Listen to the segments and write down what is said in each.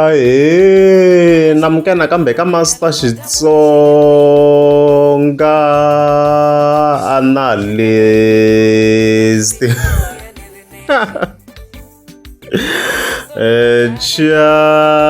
Ahee namukela nakambe ka Master Xitsonga Analyst channel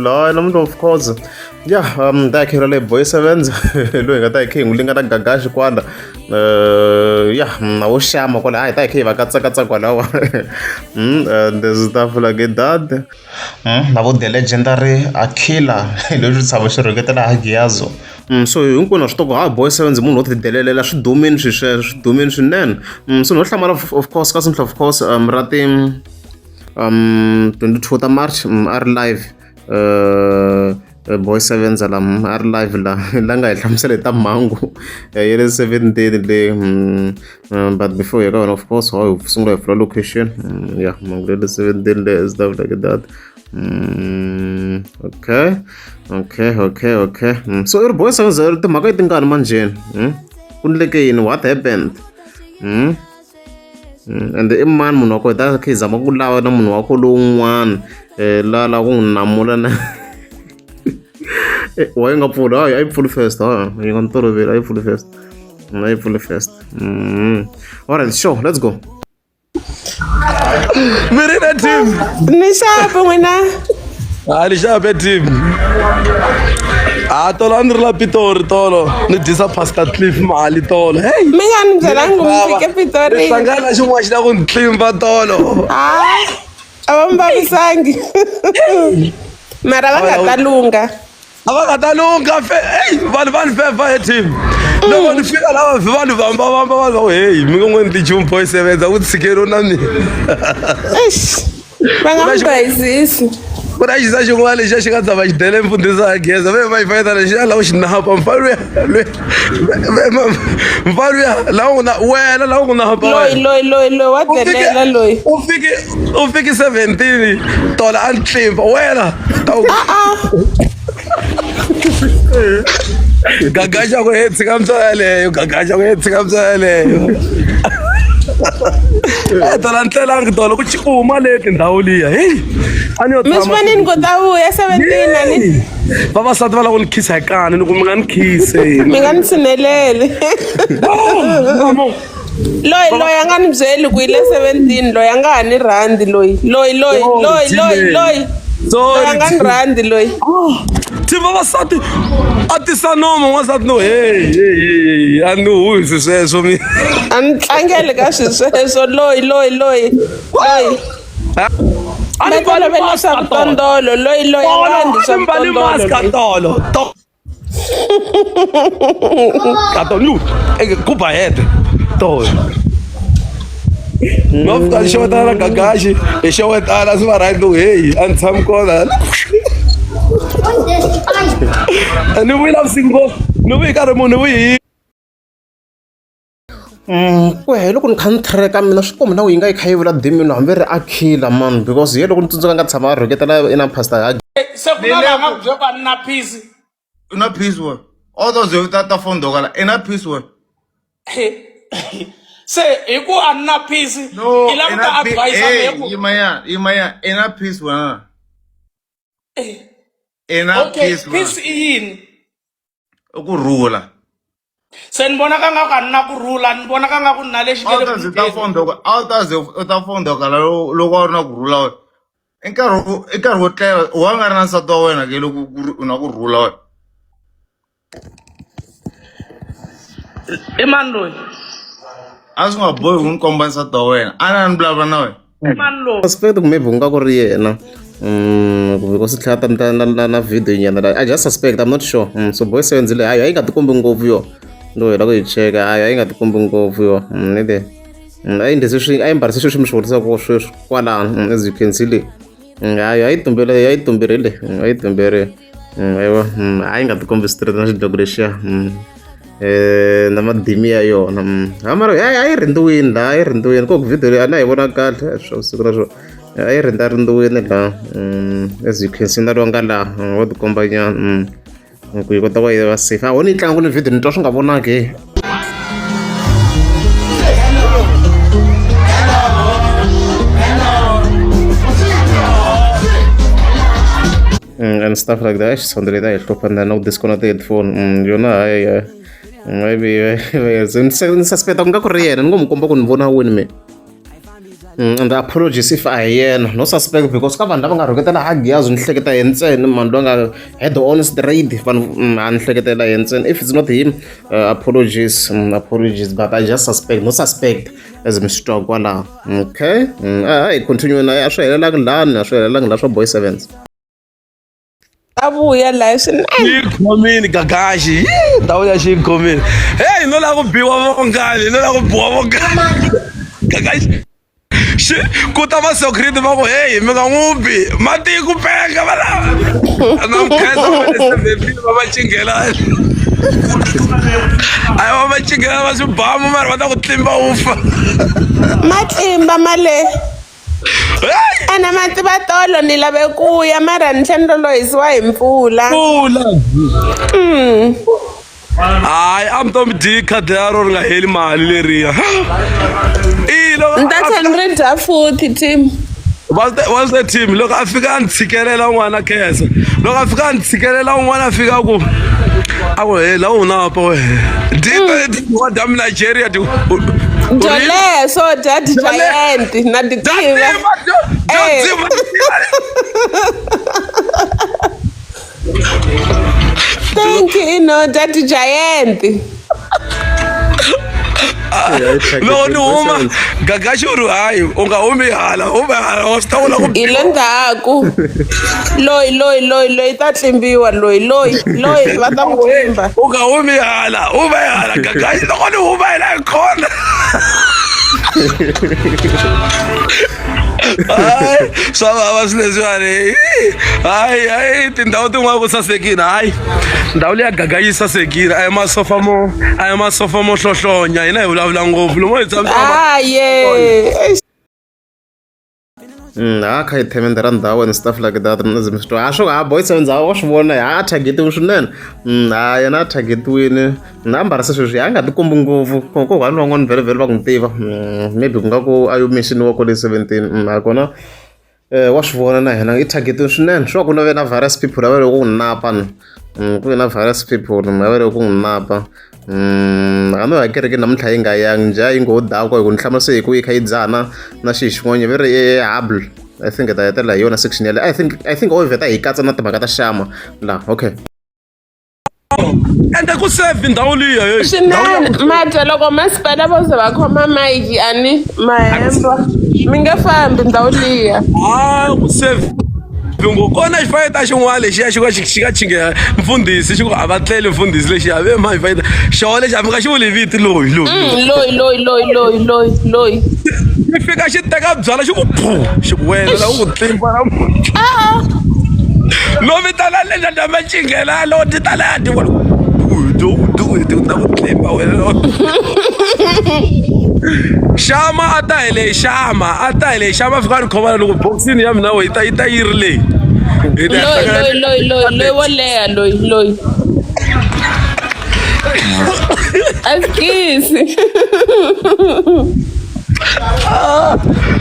hayi namuntlha of course ya ta hi khela le boy sevens loyi hi nga ta hi khe hi n'wi linga na gagaxi kwala ya na wo xama kwala hayi ta hi khe hi va katsakatsa kwalawa and stuff like that na vo the legendary Akila leswi tshama xi rhuketela Hagiazo so hinkwenu swi tiva ku ha boy sevens munhu wo ti delelela swi dumile swi sweswo swi dumile swinene so no hlamala of course ka simple of course ra ti 22 ta March a ri live boy sevenza la a ri live la la nga hi hlamusela hi ta mhangu ya le 17 le but before hi ka yona of course hi sungula hi pfula location ya mhangu ya le 17 le stuff like that. Okay okay okay okay so i ri boy sevenza timhaka i tingani manjheni ku ndleke yini, what happened? Ende i mani munhu wa kona, hi ta kha hi zama ku lava na munhu wa kona lowun'wana la la ku n'wi namula na wa yi nga pfuli hayi a yi pfuli first ha yi nga ni toloveli a yi pfuli first a yi pfuli first. Alright, sure, let's go. Mi ri na team. Ni xapu n'wina. A ni xape team. A tolo a ni ri la Pitori tolo ni dyisa Pastor Cliff mali tolo. Hey. Mi nga ni byelangi ku mi fike Pitori. Ni hlangana na xin'wana xi la ku ni tlimba tolo. Hayi a va mi vavisangi. Mara va nga ta lunga. A va nga ta lungha fe eyi vanhu va ni fefa he team loko ni fika lava vanhu vamba vamba vanhu va ku heyi mi nga n'wi endli nchumu boy sevenza ku tshikeriwe na mina. Eish va nga mi bayizisi. Ku na xisa xin'wana lexiya xi nga tshama xi dele mfundhisi a geza ve va yi fayetana xi ya lava xi napa mfana luya luya mfana luya lawa ku na wena lawa ku napa. Loyi loyi loyi loyi wa delela loyi. U fike 17 tola a ni tlimba wena. Gagaxa ku he tshika mbya yeleyo, gagaxa ku he tshika mbya yeleyo. Eh, tola ni tlelangi tolo ku ku huma le tindhawu liya heyi a ni yo Mi swi vonini ku ta vuya 17 a ni. Vavasati va lava ku ni khisa hi kani ni ku mi nga ni khise. Mi nga ni tshineleli. Loyi loyi a nga ni byeli ku yi le 17 loyi a nga ha ni rhandzi loyi loyi loyi loyi loyi loyi loyi a nga ni rhandzi loyi. Ti vavasati a tisa nomo n'wansati no hey hey hey a ni huhi swi sweswo mi. A ni tlangeli ka swi sweswo loyi loyi loyi loyi. A ni Mi tolovele swa vutondolo loyi loyi a nga endli swa mbali vutondolo mask loyi. Tolo to kato nu kuba hete tolo no fika ni xewetana na gagaxi hi xewetana swi va right ku heyi a ni tshami kona ni vuyi navusiku ngopfu ni vuyi karhi munhu ni vuyi hi. Ku ya hi loko ni kha ni track-a mina swi komba na ku yi nga yi kha yi vula demon hambi ri Akhila man because hi ye loko ni tsundzuka nga tshama a rhuketela ina pastor ha. Se ku na laha nga ku byela ku a ni na peace. U na peace wena a wu ta ze u ta ta fondoka la i na peace wena. Se hi ku a ni na peace No, i lava i ku ta na peace. advise Hey, mehe ku yima ya, yima ya, i na peace wena. I na okay peace wena. Peace i yini? I ku rhula. Se ni vona ka nga ku a ni na ku rhula, ni vona ka nga ku ni na lexi A nge wu le ta ku ze u ta deni. fondoka, a wu ta ze u ta fondoka la loko a wu ri na ku rhula wena. I nkarhi wo i nkarhi wo tlela wa nga ri na nsati wa wena ke loko ku ri u na ku rhula wena. I mani loyi? A swi nga bohi ku ni komba nsati wa wena. A na ni vulavula na wena. I mani loyi? Suspect ku maybe ku nga ku ri yena because tlhela ta na na na video nyana la I just suspect, I'm not sure. So boy sevenzi leyi hayi a yi nga tikombi ngopfu yo ndo hela ku yi cheka hayi a yi nga tikombi ngopfu yo ni le a yi ndlise swi a yi mbarise sweswi mi swi vutisaka sweswi kwalano as you can see le hayi a yi tumbele a yi tumberile a yi tumberile ayiwa a yi nga tikombi straight na xidloko lexiya na madimi ya yona ha mara a yi rindziwini laha a yi rindziwini ko ku video leyi a na yi vona kahle swa vusiku na swona a yi rindza rindziwini laha as you can see na lowu nga laha wa tikomba nyana ku yi kota ku yi va safe a ho ni yi tlanga ku ni video ni twa swi nga vonaki. And stuff like that. Sound leyi ta hi hlupha na ku disconnect headphone. Yona hayi maybe ni suspect ku nga ku ri yena ni ngo n'wi komba ku ni vona wini me. And apologies if a hi yena no suspect because ka vanhu lava nga rhuketela hagiyazi ni hleketa hi ntsena mani loyi nga head on straight vanhu a ni hleketela hi ntsena if it's not him apologies apologies but I just suspect no suspect as mi swi twa kwalaho okay a hi continue na a swi helelangi lani a swi helelangi la swa boy sevens ta vuya laha swinene yi khomile gagaxi ndhawu ya xi yi khomile heyi no lava ku biwa vongani no lava ku biwa vongani gagaxi xi ku ta va security va ku heyi mi nga n'wi bi matiko penga va lava na mukhensa va le seventeen va va cinghelani a va va cinghelani va swibamu mara va ta ku tlimba u fa matlimba male ene ma tiva tolo ni lave ku ya mara ni tlhe ni lolohisiwa hi mpfula mpfula hayi a mi to mi dyi khadi ya ro ri nga heli mali leriya i loko ni ta tlhela ni ri dya futhi team what's the team loko a fika a ni tshikelela un'wana khensa loko a fika a ni tshikelela un'wana a fika a ku a ku he la u napa wehe wa dya Nigeria ti Dyoleso so dya ti-giant na ti tiva Eh. Thank you no dya ti-giant loko ni huma gagaxi u ri hayi u nga humi hala humi hala wa swi ta vula ku hi le ndzhaku loyi loyi loyi loyi ta tlimbiwa loyi loyi loyi va ta n'wi tlimba u nga humi hala huma hala gagaxi loko ni huma hi la hi khona hayi swa vava swilo leswiwani hayi hayi tindhawu tin'wana ku sasekile hayi ndhawu leya gaga yi sasekile a hi masofa mo a hi masofa mo hlohlonya hina hi vulavula ngopfu lomo hi tshamisa aye Ha kha yi themendera ndhawu and stuff like that mi swi twa a swo ha boy seven wa swi vona ha targetiwe swinene ha yena a targetiwile na se sweswi a nga tikombi ngopfu ko ko vanhu van'wana vhele vhele va n'wi tiva maybe ku nga ku a yo mixiniwa kwale 17 ha kona wa swi vona na yena i targetiwe swinene swi va ku na ve na various people lava le ku n'wi napa ni ku ve na various people lava le ku n'wi napa a no ya kerekeni namuntlha yi nga yangi njhe a yi ngo dakwa hi ku ni hlamarisa hi ku yi kha yi dzaha na na xi xin'wana va ri i hubble I think hi ta hetelela hi yona section yaleyo I think o vheta hi katsa na timhaka ta xama la okay ende ku save ndhawu liya hey. Swinene madya loko masipala vo ze va khoma mike a ni mahemba mi nge fambi ndhawu liya Ah, ku save ngo kona xifayeta xin'wana lexiya xi nga xi nga chingela mfundhisi xi ku a va tleli mfundhisi lexiya ve ma xifayeta xoho lexi a mi nga xi vuli viti loyi loyi Loyi loyi loyi loyi loyi loyi xi fika xi teka byala xi ku phu xi ku wena la ku tlimba na no vitana lexi ma chingela lo ti tala ti vona ta ku tlimba wena xama a ta hi leyi xama a ta hi leyi xama fika ni khoma loko boxini ya mina yi ta yi ta yi ri leyi Hi ta loyi loyi loyi loyi loyi wo leha loyi loyi asikisi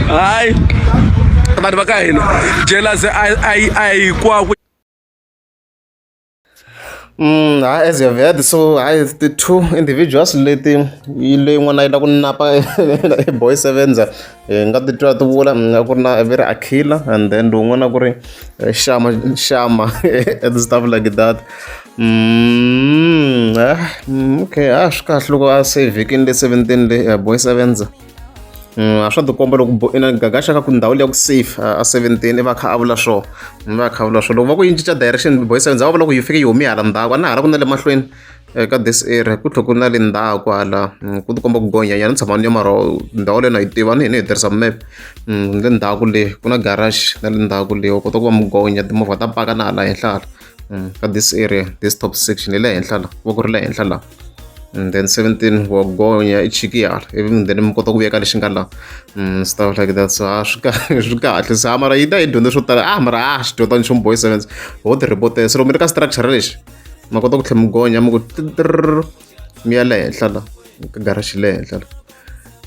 hayi vanhu va ka hina jealousy a hi hinkwako Ha as you have heard so hayi the two individuals leti yi leyin'wana yi lava ku napa boy sevenza hi nga titwa ti vula a ku ri na ve ri Akhila and then lowun'wana ku ri Shama Shama and stuff like that ah, okay a swi kahle loko a se vhikini le 17 le boy sevenza a swa tikomba loko ina gagaxa ka ku ndhawu leya ku safe a 17 i va kha a vula swona va kha a vula swona loko va ku yi cinca direction boy sevenza va vula ku yi fike yi humi hala ndzhaku a na hala ku na le mahlweni ka this area ku tlhe ku na le ndzhaku hala ku tikomba ku gonya nyana ni tshama ni ya mara ndhawu leyi na yi tiva ni hi ni hi tirhisa map le ndzhaku le ku na garage na le ndzhaku le u kota ku va mugonya timovha ta paka na hala henhla hala ka this area this top section hi le henhla la ku va ku ri le henhla la and then 17 wa gonya i chiki hala ivi then mi kota ku veka lexi nga la stuff like that so a swi kahle swi kahle se mara yi ta yi dyondze swo tala ah mara a xi dyondza nchumu boy sevens ho ti report se loko mi ri ka structure lexi ma kota ku tlhela mi gonya mi ku mi ya le henhla la ka garage le henhla la.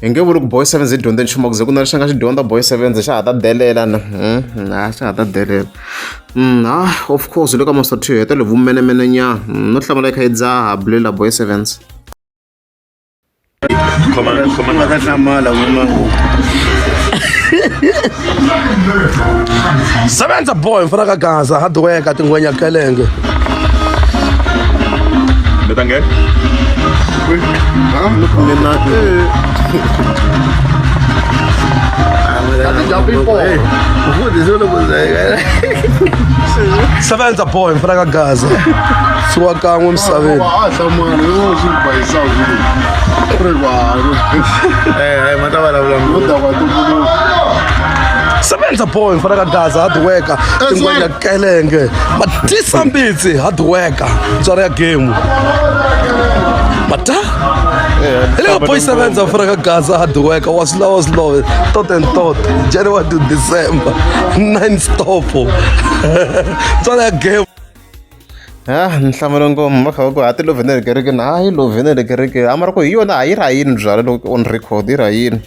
Hi nge vuli ku Boy Sevens yi dyondze nchumu ku ze ku na lexi nga xi dyondza Boy Sevens xa ha ta delela na a xa ha ta delela. Ah, of course le ka Master T heta le vumenemene nyana no hlamala yi kha yi dzaha Blela Boy Sevens. Nga ta hlamala Sebenza boy mfana ka Gaza hard work tingwenya kelenge. Mi ta nghena? Sebenza boy mfana ka Gaza. Suka kan'we emisaveni. a hlamala yo swi bayisaka ku ri vanhu Eh, ma ta vulavula no dakwa tumbuluko Sebenza boy mfana ka Gaza hard worker tingwenya kelenge. Matisa mbitsi hard worker ntswari ya game. Mata Hello boy sebenza mfana ka Gaza hard worker was low was low tot and tot January to December nine stop. Ntswari ya game. Ah, nhlamulo ngoma va kha va ku ha ti lovheni le kerekeni hayi lovheni le kerekeni a mara ku hi yona a yi ra yini byala loko on record yi ra yini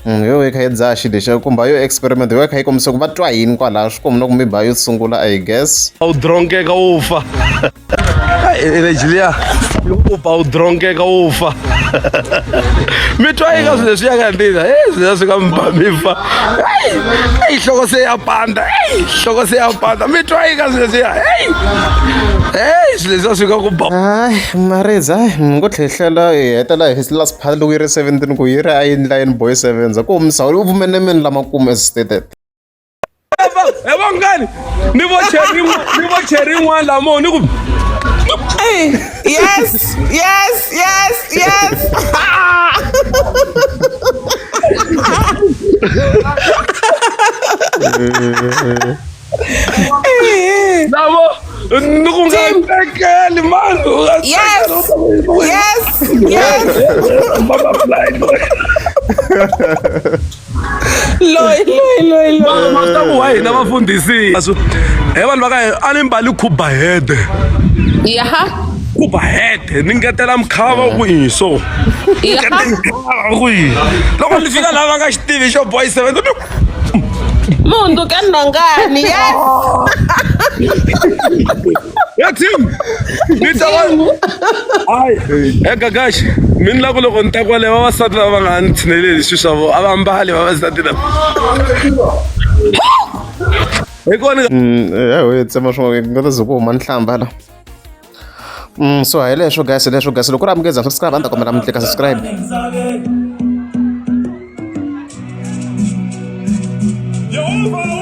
yo yi kha yi dzaha xilo lexiya kumbe a yo experiment yo yi kha yi kombisa ku va twa yini kwalaho swi komba na ku maybe a yo sungula I guess A wu dronkeka wu fa. Energy liya yi ku ba wu dronkeka wu fa. Mi twa yi ka swilo leswi ya ka ndina eh swilo swi nga mi ba mi fa. Hey, nhloko se ya panda. Hey, nhloko se ya panda. Mi twa yi ka swilo leswiya. Hey. Hey, swilo leswiya swi nga ku ba. Hayi Mareza hayi ngo tlhehlela hi hetela hi last part loko yi ri 17 ku yi ri a yi ndla yini boy sevens ku misa u vumenemeni lamakumu as stated. He vangani ni vo cherry ni vo cherry yin'wana lamo ni ku Hey, yes, yes, yes, yes. lamo ni ku nga tekeli mani u nga Yes, yes, yes. Loyi, loyi, loyi, loyi. Masta ku wa hina vafundhisi he vanhu va ka a ni mbali khuba head Yeah, khuba head ni ngetela mukhava ku yi so yeah. ku yi loko ni fika laha va nga xi tivi xo boy seven ni Munhu ka nhongani, yes. ya team ni ta va hayi he gagashi mi ni la ku loko ni ta kwale vavasati lava va nga ni tshineleli swilo swa vona a va mbali vavasati lava hi kona Hayi tsema swin'wana nga ta ze ku huma nhlamba la. So hi leswo guys, leswo guys loko ku ri amukeza subscribe a ni ta kombela mi tlika subscribe. Yehovha